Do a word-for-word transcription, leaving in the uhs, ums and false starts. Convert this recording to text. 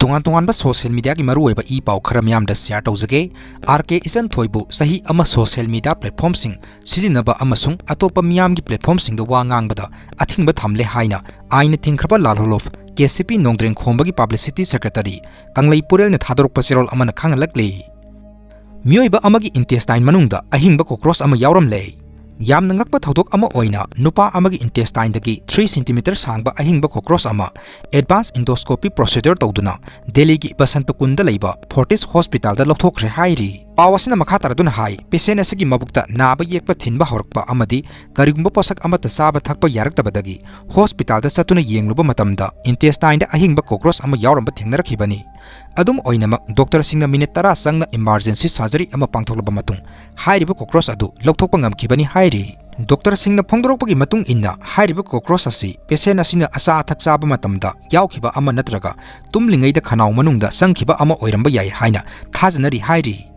ꯇꯣꯉꯥꯟ ꯇꯣꯉꯥꯟꯕ social mediaꯒꯤ ꯃꯔꯨꯑꯣꯏꯕ ꯏ ꯄꯥꯎ ꯈꯔ ꯃꯤꯌꯥꯝꯗ share ꯇꯧꯖꯒꯦ꯫ ꯑꯥꯔ ꯀꯦ ꯏꯆꯟꯊꯣꯏꯕꯨ ꯆꯍꯤ ꯑꯃ social media platformꯁꯤꯡ ꯁꯤꯖꯤꯟꯅꯕ ꯑꯃꯁꯨꯡ ꯑꯇꯣꯞꯄ ꯃꯤꯌꯥꯝꯒꯤ platformꯁꯤꯡꯗ ꯋꯥ ꯉꯥꯡꯕꯗ ꯑꯊꯤꯡꯕ ꯊꯝꯂꯦ ꯍꯥꯏꯅ ꯑꯥꯏꯟꯅ ꯊꯤꯡꯈ꯭ꯔꯕ ꯂꯥꯜꯍꯧꯂꯨꯞ ꯀꯦ ꯁꯤ ꯄꯤ ꯅꯣꯡꯗ꯭ꯔꯦꯡꯈꯣꯝꯕꯒꯤ publicity secretary ꯀꯪꯂꯩ ꯄꯨꯔꯦꯜꯅ ꯊꯥꯗꯣꯔꯛꯄ ꯆꯦꯔꯣꯜ ꯑꯃꯅ ꯈꯪꯍꯜꯂꯛꯂꯤ꯫ ꯃꯤꯑꯣꯏꯕ ꯑꯃꯒꯤ intestine ꯃꯅꯨꯡꯗ ꯑꯍꯤꯡꯕ cockroach ꯑꯃ ꯌꯥꯎꯔꯝꯂꯦ꯫ ꯌꯥꯝꯅ ꯉꯛꯄ ꯊꯧꯗꯣꯛ ꯑꯃ ꯑꯣꯏꯅ, ꯅꯨꯄꯥ ꯑꯃꯒꯤ intestineꯗꯒꯤ three centimeter ꯁꯥꯡꯕ ꯑꯍꯤꯡꯕ cockroach ꯑꯃ advance endoscopy procedure ꯇꯧꯗꯨꯅ ꯗꯦꯜꯂꯤꯒꯤ ꯕꯁꯟꯇ ꯀꯨꯟꯗ ꯂꯩꯕ Fortis Hospitalꯗ ꯂꯧꯊꯣꯛꯈ꯭ꯔꯦ ꯍꯥꯏꯔꯤ꯫ ꯄꯥꯎ ꯑꯁꯤꯅ ꯃꯈꯥ ꯇꯥꯔꯗꯨꯅ ꯍꯥꯏ, patient ꯑꯁꯤꯒꯤ ꯃꯕꯨꯛꯇ ꯅꯥꯕ ꯌꯦꯛꯄ ꯊꯤꯟꯕ ꯍꯧꯔꯛꯄ ꯑꯃꯗꯤ ꯀꯔꯤꯒꯨꯝꯕ ꯄꯣꯠꯁꯛ ꯑꯃꯠꯇ ꯆꯥꯕ ꯊꯛꯄ ꯌꯥꯔꯛꯇꯕꯗꯒꯤ hospitalꯗ ꯆꯠꯇꯨꯅ ꯌꯦꯡꯂꯨꯕ ꯃꯇꯝꯗ intestineꯗ ꯑꯍꯤꯡꯕ cockroach ꯑꯃ ꯌꯥꯎꯔꯝꯕ ꯊꯦꯡꯅꯔꯛꯈꯤꯕꯅꯤ꯫ ꯑꯗꯨꯝ ꯑꯣꯏꯅꯃꯛ, doctorꯁꯤꯡꯅ minute ꯇꯔꯥ ꯆꯪꯅ emergency surgery ꯑꯃ ꯄꯥꯡꯊꯣꯛꯂꯕ ꯃꯇꯨꯡ ꯍꯥꯏꯔꯤꯕ cockroach ꯑꯗꯨ ꯂꯧꯊꯣꯛꯄ ꯉꯝꯈꯤꯕꯅꯤ ꯍꯥꯏꯔꯤ꯫ Doctorꯁꯤꯡꯅ ꯐꯣꯡꯗꯣꯔꯛꯄꯒꯤ ꯃꯇꯨꯡ ꯏꯟꯅ, ꯍꯥꯏꯔꯤꯕ cockroach ꯑꯁꯤ patient ꯑꯁꯤꯅ ꯑꯆꯥ ꯑꯊꯛ ꯆꯥꯕ ꯃꯇꯝꯗ ꯌꯥꯎꯈꯤꯕ ꯑꯃ ꯅꯠꯇ꯭ꯔꯒ ꯇꯨꯝꯂꯤꯉꯩꯗ ꯈꯅꯥꯎ ꯃꯅꯨꯡꯗ ꯆꯪꯈꯤꯕ ꯑꯃ ꯑꯣꯏꯔꯝꯕ ꯌꯥꯏ ꯍꯥꯏꯅ ꯊꯥꯖꯅꯔꯤ ꯍꯥꯏꯔꯤ꯫